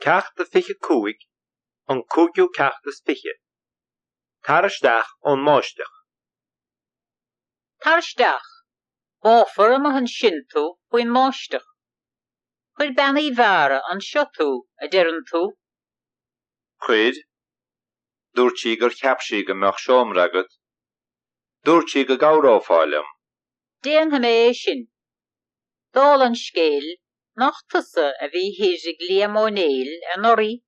Ceacht a 25, An cúigiú ceacht is 20. Tar isteach ón mbáisteach. Tar isteach. Báfar amuigh ansin tú faoin mbáisteach. Chuir Bean Uí Mheára anseo tú, a deireann tú? Chuir. Dúirt sí gur cheap sí go mbeadh seomra agat. Dúirt sí go gcabhrófá liom. Déanfaidh mé é sin. Dála an scéil, nach tusa a bhí thoir ag Liam Ó Néill anuraidh?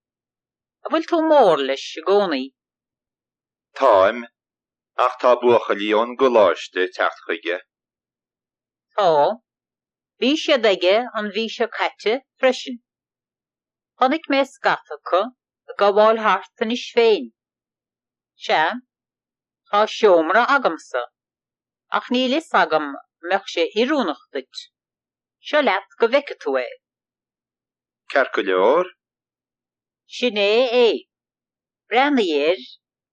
An bhfuil tú mór leis i gcónaí? Táim, ach tá buachaillí ón gcoláiste ag teacht chuige. Tá. Bhí siad aige an mhí seo caite freisin. Chonaic mé scata acu ag gabháil thart anois féin. Sea, tá seomra agamsa, ach níl fhios agam an mbeadh sé oiriúnach duit. Seo leat go bhfeice tú é. Ceart go leor. Sin é é. Breathnaigh air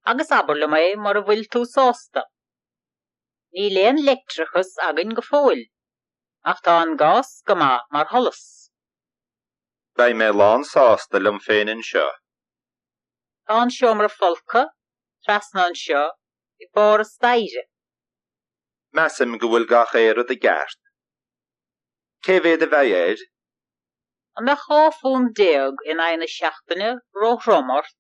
agus abair liom é mura bhfuil tú sásta. Níl aon leictreachas againn go fóill, ach tá an gás go maith mar sholas. Beidh mé lán sásta liom féin anseo. Tá an seomra folctha trasna anseo ag barr an staighre. Measaim go bhfuil gach aon rud i gceart. Cé mhéad a bheidh air? An mbeadh £12 in aghaidh na seachtaine róthrom ort?